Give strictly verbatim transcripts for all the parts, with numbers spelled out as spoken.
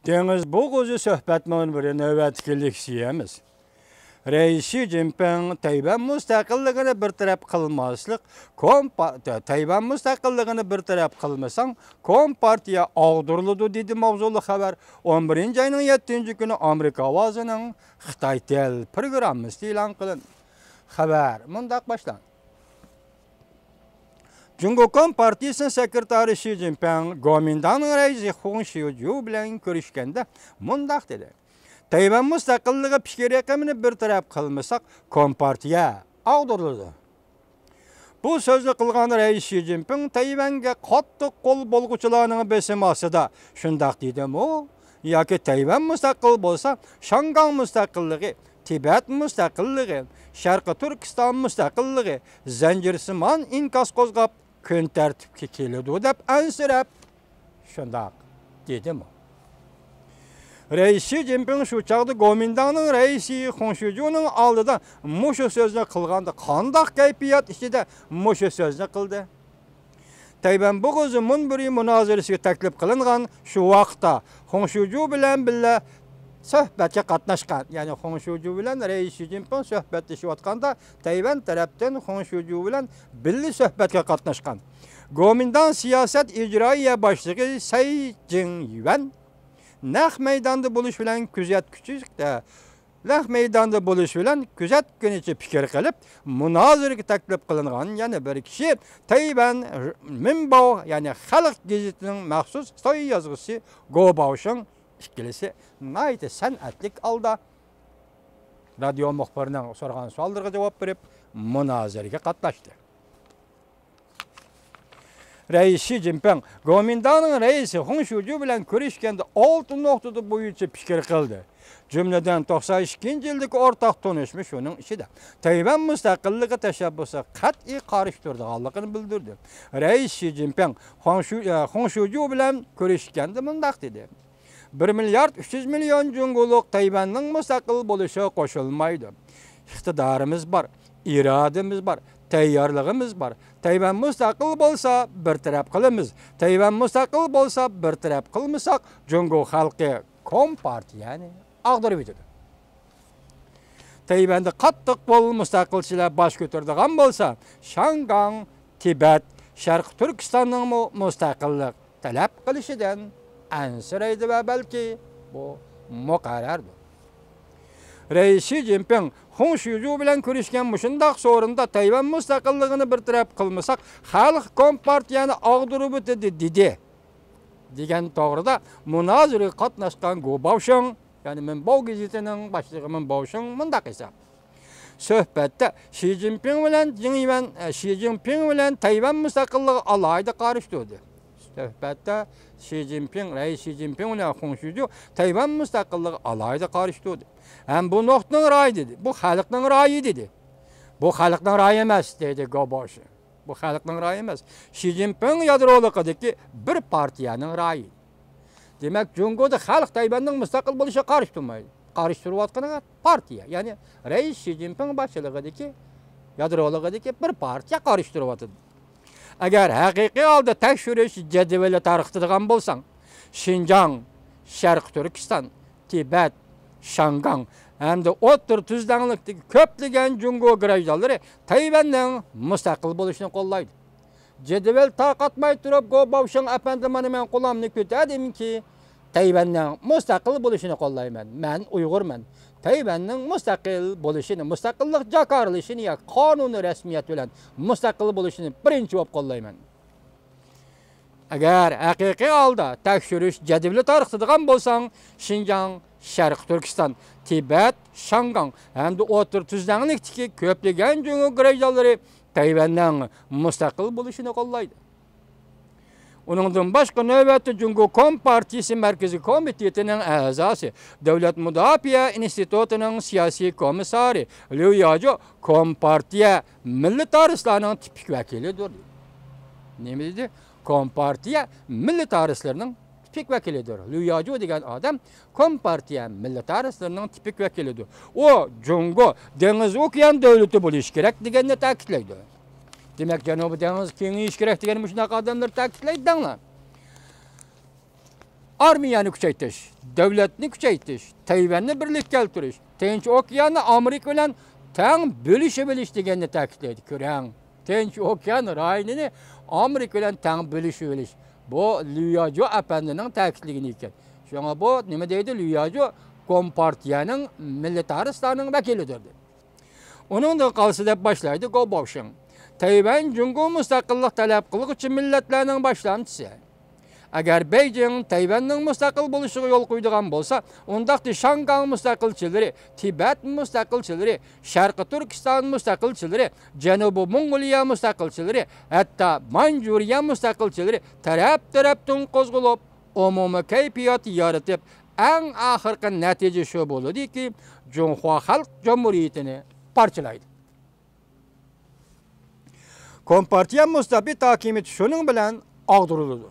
دېڭىز بوغۇزى سۆھبەت مۇنبىرى نۆۋەتتىكى لېكسىيەمىز. رەئىس شى جىنپىڭ تەيۋەن مۇستەقىللىقىنى بىر تەرەپ قىلماسلىق، كومپا-، تەيۋەن مۇستەقىللىقىنى بىر تەرەپ قىلمىساڭ، كومپارتىيە ئاغدۇرۇلىدۇ، دېدى ماۋزۇلۇق خەۋەر ئون بىرىنچى ئاينىڭ يەتتىنچى كۈنى ئامېرىكا ئاۋازىنىڭ خىتاي تىل پروگراممىسىدا ئېلان قىلىندى. خەۋەر مۇنداق باشلاندى. جۇڭگو كومپارتىيىسىنىڭ سېكرېتارى شى جىنپىڭ گومىنداڭنىڭ رەئىسى خۇڭ شيۇجيۇ بىلەن كۆرۈشكەندە مۇنداق دېدى: تەيۋەن مۇستەقىللىقى پىكىر ئېقىمىنى بىر تەرەپ قىلمىساق، كومپارتىيە ئاغدۇرۇلىدۇ. بۇ سۆزنى قىلغان رەئىس شى جىنپىڭ تەيۋەنگە قاتتىق قول بولغۇچىلارنىڭ بېسىمى ئاستىدا شۇنداق دېدىمۇ؟ ياكى تەيۋەن مۇستەقىل بولسا، شاڭگاڭ مۇستەقىللىقى، تىبەت مۇستەقىللىقى، شەرقىي تۈركىستان مۇستەقىللىقى زەنجىرسىمان ئىنكاس قوزغاپ، كۈن تەرتىپكە كېلىدۇ دەپ ئەنسىرەپ، شۇنداق دېدىمۇ؟ رەئىس شى جىنپىڭ شۇ چاغدا گومىنداڭنىڭ رەئىسى خۇڭ شۇجۇنىڭ ئالدىدا مۇشۇ سۆزنى قىلغاندا، قانداق كەيپىيات ئىچىدە مۇشۇ سۆزنى قىلدى؟ تەيۋەن بوغۇزى مۇنبىرى مۇنازىرىسىگە تەكلىپ قىلىنغان شۇ ۋاقىتتا خۇڭ شۇجۇ بىلەن بىللە سۆھبەتكە قاتناشقان، يەنى خۇڭ شۇجۇ بىلەن رەئىس شى جىنپىڭ سۆھبەتلىشىۋاتقاندا، تەيۋەن تەرەپتىن خۇڭ شۇجۇ بىلەن بىللە سۆھبەتكە قاتناشقان گومىنداڭ سىياسەت ئىجرائىيە باشلىقى سەي جىڭيۈەن نەق مەيداندا بولۇش بىلەن كۆزەتكۈچى، نەق مەيداندا بولۇش بىلەن كۆزەتكۈنىچە پىكىر قىلىپ، مۇنازىرىگە تەكلىپ قىلىنغان يەنە بىر كىشى تەيۋەن مىنباۋ، يەنى خەلق گېزىتىنىڭ مەخسۇس خىتاي يازغۇچىسى گو باۋشىڭ. ئىككىلىسى ناھايىتى سەنئەتلىك ھالدا رادىيو مۇخبىرىنىڭ سورىغان سوئاللىرىغا جاۋاب بېرىپ، مۇنازىرىگە قاتناشتى. رەئىس شى جىنپىڭ گومىنداڭنىڭ رەئىسى خۇڭ شۇجۇ بىلەن كۆرۈشكەندە ئالتە نۇقتىدا بويىچە پىكىر قىلدى. جۈملىدىن، توقسان ئىككىنچى يىلدىكى ئورتاق تونۇشمۇش، شۇنىڭ ئىچىدە تەيۋەن مۇستەقىللىقى تەشەببۇسىغا قەتئىي قارشى تۇرىدىغانلىقىنى بىلدۈردى. رەئىس شى جىنپىڭ خۇڭ شۇ-، ئە، خۇڭ شۇجۇ بىلەن كۆرۈشكەندە مۇنداق دېدى: بىر مىليارد ئۈچ يۈز مىليون جۇڭگولۇق تەيۋەننىڭ مۇستەقىل بولۇشىغا قوشۇلمايدۇ. ئىقتىدارىمىز بار، ئىرادىمىز بار، تەييارلىقىمىز بار. تەيۋەن مۇستەقىل بولسا، بىر تەرەپ قىلىمىز. تەيۋەن مۇستەقىل بولسا، بىر تەرەپ قىلمىساق، جۇڭگو خەلقى كومپارتىيەنى ئاغدۇرۇۋېتىدۇ. تەيۋەندە قاتتىق قول مۇستەقىلچىلار باش كۆتۈرىدىغان بولسا، شاڭگاڭ، تىبەت، شەرقىي تۈركىستاننىڭمۇ مۇستەقىللىق تەلەپ قىلىشىدىن ئەنسىرەيدۇ ۋە بەلكى بۇ مۇقەررەردۇر. رەئىس شى جىنپىڭ خۇڭ شۇجۇ بىلەن كۆرۈشكەن مۇشۇنداق سورۇندا تەيۋەن مۇستەقىللىقىنى بىر تەرەپ قىلمىساق، خەلق كومپارتىيەنى ئاغدۇرۇۋېتىدۇ، دېدى. دېگەن توغرىدا مۇنازىرىگە قاتناشقان گو باۋشىڭ، يەنى مىنباۋ گېزىتىنىڭ باشلىقى مىنباۋشىڭ مۇنداق دېسە، سۆھبەتتە شى جىنپىڭ بىلەن جىڭ يۈەن، ئە، شى جىنپىڭ بىلەن تەيۋەن مۇستەقىللىقىغا ئالاھىدە قارشى تۇردى. سۆھبەتتە شى جىنپىڭ، رەئىس شى جىنپىڭ بىلەن خۇڭ شۇجۇ تەيۋەن مۇستەقىللىقىغا ئالاھىدە قارشى تۇردى. ھەم بۇ نۇقتىنىڭ رايى دېدى، بۇ خەلقنىڭ رايى دېدى. بۇ خەلقنىڭ رايى ئەمەس، دېدى گو باۋشىڭ. بۇ خەلقنىڭ رايى ئەمەس. شى جىنپىڭ يادرولۇقىدىكى بىر پارتىيەنىڭ رايى. دېمەك، جۇڭگودا خەلق تەيۋەننىڭ مۇستەقىل بولۇشىغا قارشى تۇرمايدۇ. قارشى تۇرۇۋاتقىنىغا پارتىيە، يەنى رەئىس شى جىنپىڭ باشچىلىقىدىكى، يادرولۇقىدىكى بىر پارتىيە قارشى تۇرۇۋاتىدۇ. ئەگەر ھەقىقىي ھالدا تەكشۈرۈش جەدۋىلى تارقىتىدىغان بولساڭ، شىنجاڭ، شەرقىي تۈركىستان، تىبەت، شاڭگاڭ ھەمدە ئوتتۇرا تۈزلەڭلىكتىكى كۆپلىگەن جۇڭگو گراژدانلىرى تەيۋەننىڭ مۇستەقىل بولۇشىنى قوللايدۇ. جەدۋەل تارقاتماي تۇرۇپ، گو باۋشىڭ ئەپەندى، مانا مەن قولۇمنى كۆتەردىمكى، تەيۋەننىڭ مۇستەقىل بولۇشىنى قوللايمەن. مەن ئۇيغۇرمەن. تەيۋەننىڭ مۇستەقىل بولۇشىنى، مۇستەقىللىق جاكارلىشىنى ياكى قانۇنىي رەسمىيەت بىلەن مۇستەقىل بولۇشىنى بىرىنچى بولۇپ قوللايمەن. ئەگەر ھەقىقىي ھالدا تەكشۈرۈش جەدۋىلى تارقىتىدىغان بولساڭ، شىنجاڭ، شەرقىي تۈركىستان، تىبەت، شاڭگاڭ ھەمدە ئوتتۇرا تۈزلەڭلىكتىكى كۆپلىگەن جۇڭگو گراژدانلىرى تەيۋەننىڭ مۇستەقىل بولۇشىنى قوللايدۇ. ئۇنىڭدىن باشقا، نۆۋەتتە جۇڭگو كومپارتىيىسى مەركىزىي كومىتېتىنىڭ ئەزاسى، دۆلەت مۇداپىئە ئىنستىتۇتىنىڭ سىياسىي كومىسسارى ليۇ ياجۇ كومپارتىيە مىللىتارىستلارنىڭ تىپىك ۋەكىلىدۇر. نېمە دېدى؟ كومپارتىيە مىللىتارىستلىرىنىڭ تىپىك ۋەكىلىدۇر. ليۇ ياجۇ دېگەن ئادەم كومپارتىيە مىللىتارىستلىرىنىڭ تىپىك ۋەكىلىدۇر. ئۇ جۇڭگو دېڭىز ئوكيان دۆلىتى بولۇشى كېرەك دېگەننى تەكىتلەيدۇ. دېمەك، جەنۇبىي دېڭىز كېڭىيىشى كېرەك دېگەننى مۇشۇنداق ئادەملەر تەكىتلەيدۇ دەڭلار. ئارمىيەنى كۈچەيتىش، دۆلەتنى كۈچەيتىش، تەيۋەننى بىرلىككە كەلتۈرۈش، تىنچ ئوكياننى ئامېرىكا بىلەن تەڭ بۆلۈشۈۋېلىش دېگەننى تەكىتلەيدۇ. كۆرەڭ، تىنچ ئوكيان رايونىنى ئامېرىكا بىلەن تەڭ بۆلۈشۈۋېلىش. بۇ ليۇياجۇ ئەپەندىنىڭ تەكىتلىگىنى ئىكەن. شۇڭا بۇ نېمە دەيدۇ؟ ليۇياجۇ كومپارتىيەنىڭ، مىللىتارىستلارنىڭ ۋەكىلىدۇر، دېدى. ئۇنىڭدىن قالسا، دەپ باشلايدۇ گو باۋشىڭ، تەيۋەن جۇڭگو مۇستەقىللىق تەلەپ قىلغۇچى مىللەتلەرنىڭ باشلامچىسى. ئەگەر بېيجىڭ تەيۋەننىڭ مۇستەقىل بولۇشىغا يول قويىدىغان بولسا، ئۇنداقتا شاڭگاڭ مۇستەقىلچىلىرى، تىبەت مۇستەقىلچىلىرى، شەرقىي تۈركىستان مۇستەقىلچىلىرى، جەنۇبىي موڭغۇلىيە مۇستەقىلچىلىرى، ھەتتا مانجۇرىيە مۇستەقىلچىلىرى تەرەپ-تەرەپتىن قوزغىلىپ، ئومۇمىي كەيپىيات يارىتىپ، ئەڭ ئاخىرقى نەتىجە شۇ بولىدۇكى، جۇڭخۇا خەلق جۇمھۇرىيىتىنى پارچىلايدۇ. كومپارتىيە مۇستەبىت ھاكىمىيىتى شۇنىڭ بىلەن ئاغدۇرۇلىدۇ.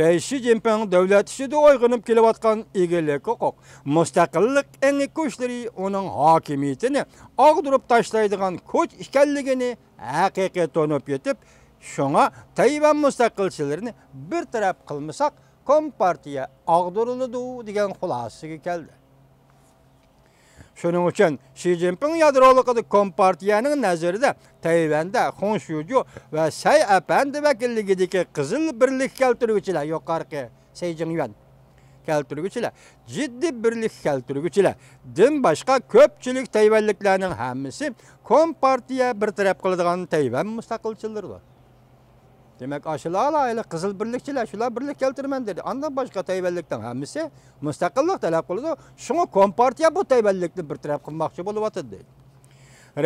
رەئىس شى جىنپىڭ دۆلەت ئىچىدە ئويغىنىپ كېلىۋاتقان ئىگىلىك ھوقۇق، مۇستەقىللىق ئېڭى كۈچلىرى ئۇنىڭ ھاكىمىيىتىنى ئاغدۇرۇپ تاشلايدىغان كۈچ ئىكەنلىكىنى ھەقىقىي تونۇپ يېتىپ، شۇڭا تەيۋەن مۇستەقىلچىلىرىنى بىر تەرەپ قىلمىساق، كومپارتىيە ئاغدۇرۇلىدۇ، دېگەن خۇلاسىگە كەلدى. شۇنىڭ ئۈچۈن شى جىنپىڭ يادرولۇقىدا كومپارتىيەنىڭ نەزىرىدە تەيۋەندە خۇڭ شۇجۇ ۋە سەي ئەپەندى ۋەكىللىكىدىكى قىزىل بىرلىك كەلتۈرگۈچىلەر، يۇقىرىقى سەي جىڭيۈەن كەلتۈرگۈچىلەر، جىددىي بىرلىك كەلتۈرگۈچىلەر، دىن باشقا كۆپچىلىك تەيۋەنلىكلەرنىڭ ھەممىسى كومپارتىيە بىر تەرەپ قىلىدىغان تەيۋەن مۇستەقىلچىلىرىدۇر. دېمەك، ئاشۇلار ھېلى قىزىل بىرلىكچىلەر، شۇلار بىرلىك كەلتۈرىمەن دېدى. ئاندىن باشقا تەيۋەنلىكنىڭ ھەممىسى مۇستەقىللىق تەلەپ قىلىدۇ. شۇڭا كومپارتىيە بۇ تەيۋەنلىكنى بىر تەرەپ قىلماقچى بولۇۋاتىدۇ، دەيدۇ.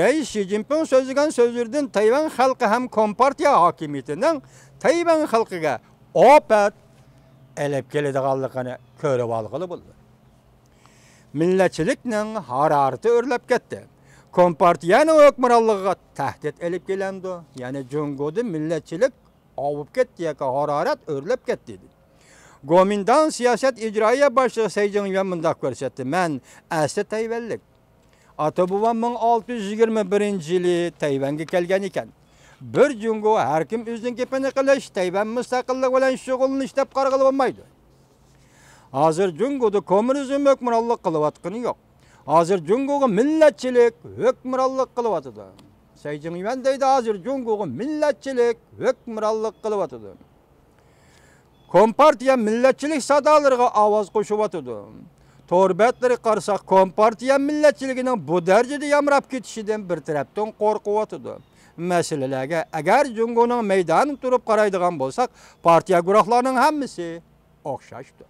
رەئىس شى جىنپىڭ سۆزلىگەن سۆزلىرىدىن تەيۋەن خەلقى ھەم كومپارتىيە ھاكىمىيىتىنىڭ تەيۋەن خەلقىگە ئاپەت ئېلىپ كېلىدىغانلىقىنى كۆرۈۋالغىلى بولىدۇ. مىللەتچىلىكنىڭ ھارارىتى ئۆرلەپ كەتتى. كومپارتىيەنىڭ ھۆكۈمرانلىقىغا تەھدىت ئېلىپ كېلەمدۇ؟ يەنى جۇڭگودا مىللەتچىلىك ئاۋۇپ كەتتى ياكى ھارارەت ئۆرلەپ كەتتى، دېدى. گومىنداڭ سىياسەت ئىجرائىيە باشلىقى سەي جىڭيۈەن مۇنداق كۆرسەتتى: مەن ئەسلى تەيۋەنلىك. ئاتا بوۋام مىڭ ئالتە يۈز يىگىرمە بىرىنچى يىلى تەيۋەنگە كەلگەن ئىكەن. بىر جۇڭگو ھەر كىم ئۆزىنىڭ گېپىنى قىلىش، تەيۋەن مۇستەقىللىقى بىلەن شۇغۇللىنىش دەپ قارىغىلى بولمايدۇ. ھازىر جۇڭگودا كوممۇنىزم ھۆكۈمرانلىق قىلىۋاتقىنى يوق. ھازىر جۇڭگوغا مىللەتچىلىك ھۆكۈمرانلىق قىلىۋاتىدۇ. سەي جىڭيۈەن دەيدۇ، ھازىر جۇڭگوغا مىللەتچىلىك ھۆكۈمرانلىق قىلىۋاتىدۇ. كومپارتىيە مىللەتچىلىك سادالىرىغا ئاۋاز قوشۇۋاتىدۇ. تور بەتلىرىگە قارىساق، كومپارتىيە مىللەتچىلىكىنىڭ بۇ دەرىجىدە يامراپ كېتىشىدىن بىر تەرەپتىن قورقۇۋاتىدۇ. مەسىلىلەرگە ئەگەر جۇڭگونىڭ مەيدانىدا تۇرۇپ قارايدىغان بولساق، پارتىيە گۇرۇھلارنىڭ ھەممىسى ئوخشاشتۇر.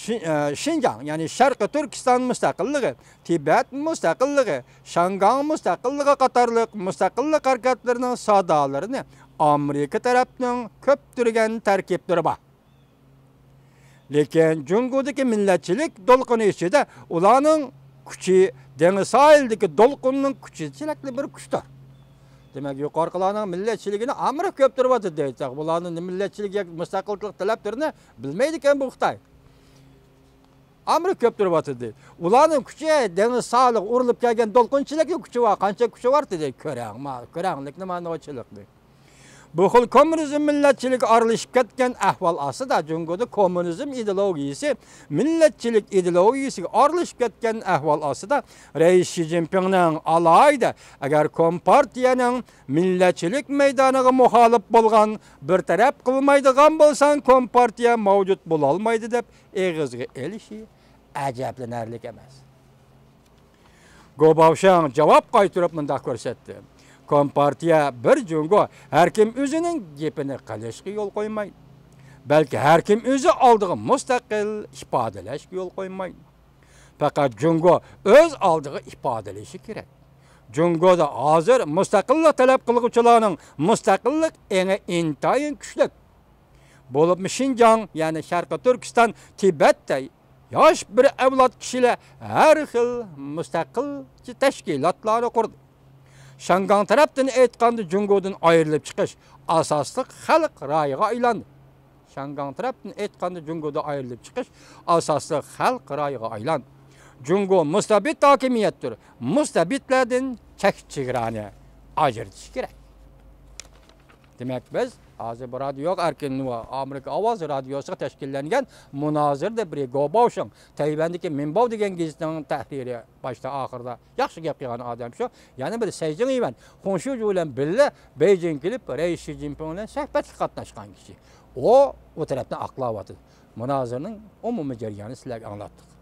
شى-، ئە، شىنجاڭ، يەنى شەرقىي تۈركىستان مۇستەقىللىقى، تىبەت مۇستەقىللىقى، شاڭگاڭ مۇستەقىللىقى قاتارلىق مۇستەقىللىق ھەرىكەتلىرىنىڭ سادالىرىنى ئامېرىكا تەرەپنىڭ كۆپتۈرگەن تەركىبلىرى بار. لېكىن جۇڭگودىكى مىللەتچىلىك دولقۇنى ئىچىدە ئۇلارنىڭ كۈچى دېڭىز ساھىلىدىكى دولقۇننىڭ كۈچىدە چېلەكلىك بىر كۈچتۇر. دېمەك، يۇقىرىقىلارنىڭ مىللەتچىلىكىنى ئامېرىكا كۆپتۈرۈۋاتىدۇ دەيسەك، بۇلارنىڭ مىللەتچىلىك ياكى مۇستەقىللىق تەلەپلىرىنى بىلمەيدىكەن بۇ خىتاي. ئامېرىكا كۆپتۈرۈۋاتىدۇ. ئۇلارنىڭ كۈچى دېڭىز ساھىلىغا ئۇرۇلۇپ كەلگەن دولقۇنچىلىكنىڭ كۈچى بار، قانچە كۈچى بار دېدى. كۆرەڭ، ما-، كۆرەڭلىكنى، مانا چىلىقنى. بۇ خىل كوممۇنىزم مىللەتچىلىككە ئارىلىشىپ كەتكەن ئەھۋال ئاستىدا جۇڭگودا كوممۇنىزم ئىدېئولوگىيىسى مىللەتچىلىك ئىدېئولوگىيىسىگە ئارىلىشىپ كەتكەن ئەھۋال ئاستىدا رەئىس شى جىنپىڭنىڭ ئالاھىدە، ئەگەر كومپارتىيەنىڭ مىللەتچىلىك مەيدانىغا مۇخالىپ بولغان، بىر تەرەپ قىلمايدىغان بولساڭ، كومپارتىيە مەۋجۇت بولالمايدۇ، دەپ ئېغىزغا ئېلىشى ئەجەبلىنەرلىك ئەمەس. گو باۋشاڭ جاۋاب قايتۇرۇپ مۇنداق كۆرسەتتى: كومپارتىيە بىر جۇڭگو، ھەر كىم ئۆزىنىڭ گېپىنى قىلىشقا يول قويمايدۇ. بەلكى ھەر كىم ئۆزى ئالدىغا مۇستەقىل ئىپادىلەشكە يول قويمايدۇ. پەقەت جۇڭگو ئۆز ئالدىغا ئىپادىلىشى كېرەك. جۇڭگودا ھازىر مۇستەقىللىق تەلەپ قىلغۇچىلارنىڭ مۇستەقىللىق ئېڭى ئىنتايىن كۈچلۈك. بولۇپمۇ شىنجاڭ، يەنى شەرقىي تۈركىستان، تىبەتتە ياش بىر ئەۋلاد كىشىلەر ھەر خىل مۇستەقىلچى تەشكىلاتلارنى قۇردى. شياڭگاڭ تەرەپتىن ئېيتقاندا، جۇڭگودىن ئايرىلىپ چىقىش ئاساسلىق خەلق رايىغا ئايلاندى. شياڭگاڭ تەرەپتىن ئېيتقاندا، جۇڭگودا ئايرىلىپ چىقىش ئاساسلىق خەلق رايىغا ئايلاندى. جۇڭگو مۇستەبىت ھاكىمىيەتتۇر. مۇستەبىتلەردىن چەك چېگرانى ئاجرىتىش كېرەك. دېمەك، بىز ھازىر بۇ رادىيو ئەركىن نۇ، ئامېرىكا ئاۋازى رادىيوسىغا تەشكىللەنگەن مۇنازىرىدە بىرى گو باۋشىڭ، تەيۋەندىكى مىنباۋ دېگەن گېزىتنىڭ تەھرىرى، باشتا ئاخىرىدا ياخشى گەپ قىلغان ئادەم شۇ. يەنە بىرى سەي جىڭيۈەن، خۇڭشۇ جۇ بىلەن بىللە بېيجىڭغا كېلىپ، رەئىس شى جىنپىڭ بىلەن سۆھبەتكە قاتناشقان كىشى. ئۇ، ئۇ تەرەپنى ئاقلاۋاتىدۇ. مۇنازىرىنىڭ ئومۇمىي جەريانىنى سىلەرگە ئاڭلاتتۇق.